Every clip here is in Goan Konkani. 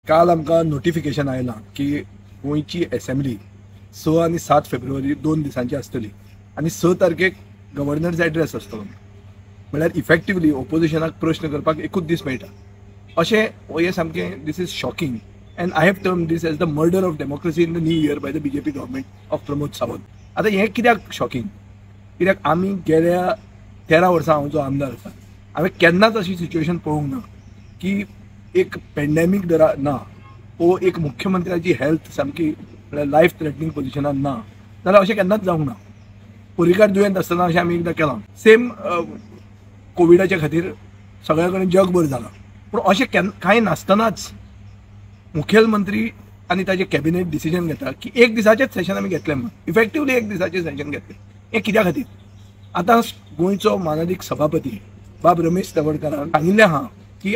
काल आमकां नोटिफिकेशन आयलां की गोंयची एसेंब्ली 6 आनी 7 फेब्रुवारी 2 दिसांची आसतली आनी 6 तारखेक गव्हर्नर्स एड्रेस आसतलो. म्हळ्यार इफेक्टिवली ओपोजिशनाक प्रश्न करपाक एकूच दीस मेळटा. अशें हें सामकें this is shocking and I have term this as the murder of democracy in the new year by the BJP government of Pramod Sawant. आतां हें कित्याक शॉकिंग? कित्याक आमी गेल्या 13 वर्सां हांव जो आमदार आसा हांवें केन्नाच अशी सिच्युएशन पळोवंक ना की एक पेंडेमीक जर ना वो एक मुख्यमंत्र्याची हेल्थ सामकी लायफ थ्रेटनिंग पोजिशनान ना जाल्यार अशें केन्नाच जावंक ना. पर्रीकार दुयेंत आसतना अशें आमी एकदां केलां. सेम कोविडाच्या खातीर सगळ्या कडेन जगभर जालां. पूण अशें कांय नासतनाच मुखेलमंत्री आनी ताजे कॅबिनेट डिसिजन घेता की एक दिसाचेच सेशन आमी घेतले म्हणून. इफेक्टिवली एक दिसाचें सेशन घेतलें. हें कित्या खातीर? आतां गोंयचो मानादीक सभापती बाब रमेश तवडकारान सांगिल्लें आहा की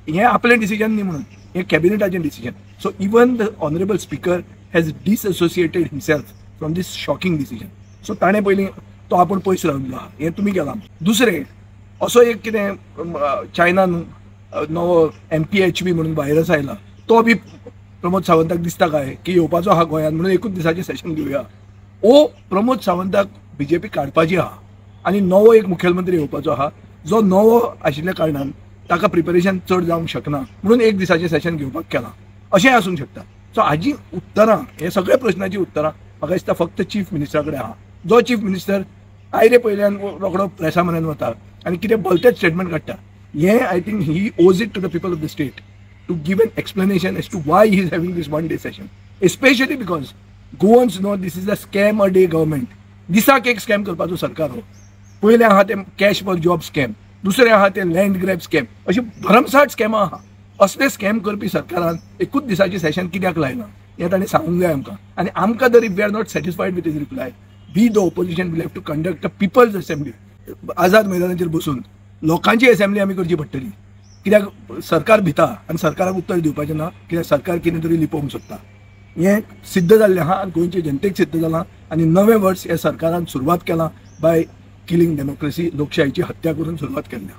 हें आपलें डिसिजन न्ही म्हणून, हें कॅबिनेटाचें decision. So even the honourable speaker has disassociated himself from this shocking decision. So ताणें पयलीं तो आपूण पयस राविल्लो आहा, हें तुमी केलां. दुसरें असो एक कितें चायनान नवो MPHB म्हणून व्हायरस आयला तो बी प्रमोद सावंताक दिसता काय की येवपाचो आहा गोंयांत म्हणून एकूच दिसाचें सेशन घेवया. ओ प्रमोद सावंताक बीजेपी काडपाची आहा आनी नवो एक मुखेलमंत्री येवपाचो आहा जो नवो आशिल्ल्या कारणान ताका प्रिपरेशन चड जावंक शकना म्हणून एक दिसाचें सेशन घेवपाक केलां अशेंय आसूंक शकता. सो हाजी उत्तरां हे सगळ्या प्रश्नाची उत्तरां म्हाका दिसता फक्त चीफ मिनिस्टरा कडेन आहा. जो चीफ मिनिस्टर आयले पयल्यान रोखडो प्रेसा म्हऱ्यान वता आनी कितें भलतेच स्टेटमेंट काडटा. हें I think he owes it to the people of the state to give an explanation as to why he is having this one day session, especially because Goans know this is a scam a day government. दिसाक एक स्कॅम करपाचो सरकार हो. पयलें आहा तें कॅश फॉर जॉब स्कॅम, दुसरें आहा तें लँड ग्रॅब स्कॅम, अशी भरमसाठ स्कॅमां आहा. असले स्कॅम करपी सरकारान एकूच दिसाचें सेशन कित्याक लायलां हें ताणें सांगूंक जाय आमकां. आनी आमकां जर if we are not satisfied with his reply, we the opposition will have to conduct a people's assembly. Azad मैदानाचेर बसून लोकांची असेंब्ली आमी करची पडटली. कित्याक सरकार भिता आनी सरकाराक उत्तर दिवपाचें ना, कित्याक सरकार कितें तरी लिपोवंक सोदता. हें सिद्ध जाल्लें आहा आनी गोंयचे जनतेक सिद्ध जालां. आनी नवें वर्स ह्या सरकारान सुरवात केलां बाय किलिंग डेमोक्रेसी, लोकशाहीची हत्या करून सुरवात केल्ली.